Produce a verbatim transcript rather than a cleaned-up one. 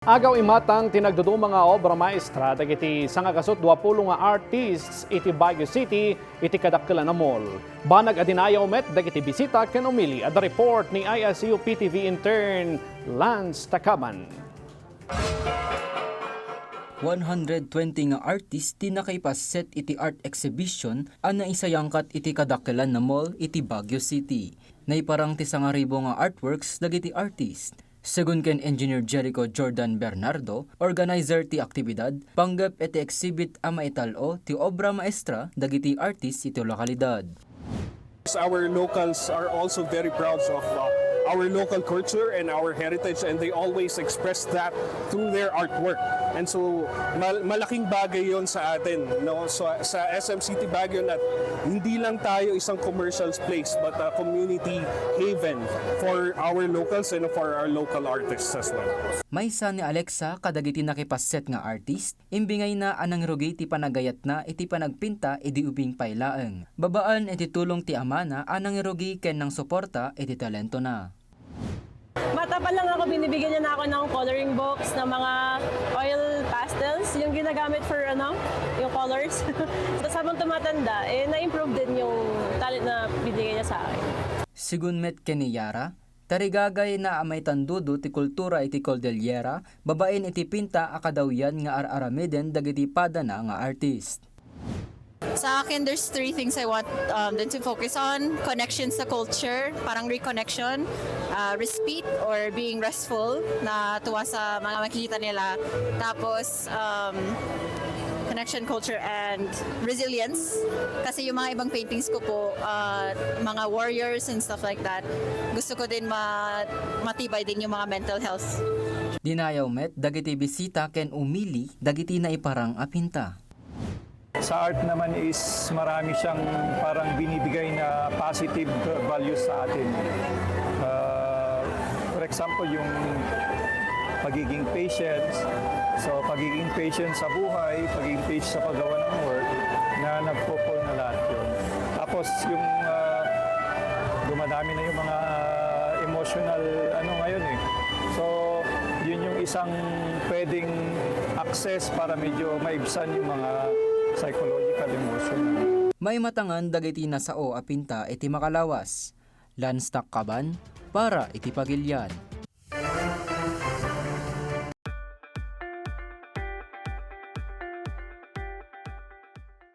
Agaw imatang ti nagduduma nga obra maestra dagiti sangakasut duapulo nga artists iti Baguio City iti kadakkelan a mall. Banag a dinayaw met dagiti bisita ken umili. Adda report ni I S U P T V intern Lance Tacaban. One hundred twenty nga artist ti nakaipaset iti art exhibition a naisayangkat iti kadakkelan a mall iti Baguio City. Naiparang ti sangaribu nga artworks dagiti artist. Segun ken Engineer Jericho Jordan Bernardo, organizer ti aktibidad, panggep iti exhibit a maital-o ti obra maestra dagiti artist iti lokalidad. Our locals are also very proud of, uh, our local culture and our heritage, and they always express that through their artwork. And so, mal- malaking bagay yon sa atin, no? So, sa S M City Baguio na hindi lang tayo isang commercial place, but a community haven for our locals and for our local artists as well. Maysa ni Alexa kadagiti nakipaset nga artist, imbingayna a nangirugi ti panagayatna iti panagpinta idi ubing pay laeng. Babaen iti tulong ti amana a nangirugi ken nangsuporta iti talentona. Bata pa lang ako, binibigyan niya na ako ng coloring books, ng mga oil pastels, yung ginagamit for, ano, yung colors. Tapos habang tumatanda, eh, na-improve din yung talent na binigay niya sa akin. Segun met ken ni Yara, tarigagayna a maitandudo ti kultura iti Cordillera babaen iti pinta a kadawyan nga ar-aramiden dagiti padana nga artist. Sa akin, there's three things I want, um, them to focus on. Connections sa culture, parang reconnection, uh, respect or being restful na tuwa sa mga makikita nila. Tapos, um, connection culture and resilience. Kasi yung mga ibang paintings ko po, uh, mga warriors and stuff like that, gusto ko din ma- matibay din yung mga mental health. Dinayaw met dagiti bisita ken umili dagiti naiparang a pinta. Sa art naman is marami siyang parang binibigay na positive values sa atin. Ah, for example, yung pagiging patient. So, pagiging patient sa buhay, pagiging patient sa paggawa ng work, na nagpo-fall na lahat yun. Tapos, yung, ah, dumadami na yung mga emotional, ano, ngayon eh. So, yun yung isang pwedeng access para medyo maibsan yung mga psychological, emotional. Maimatangan dagiti nasao a pinta iti makalawas. Lance Taccaban para iti Pagilian.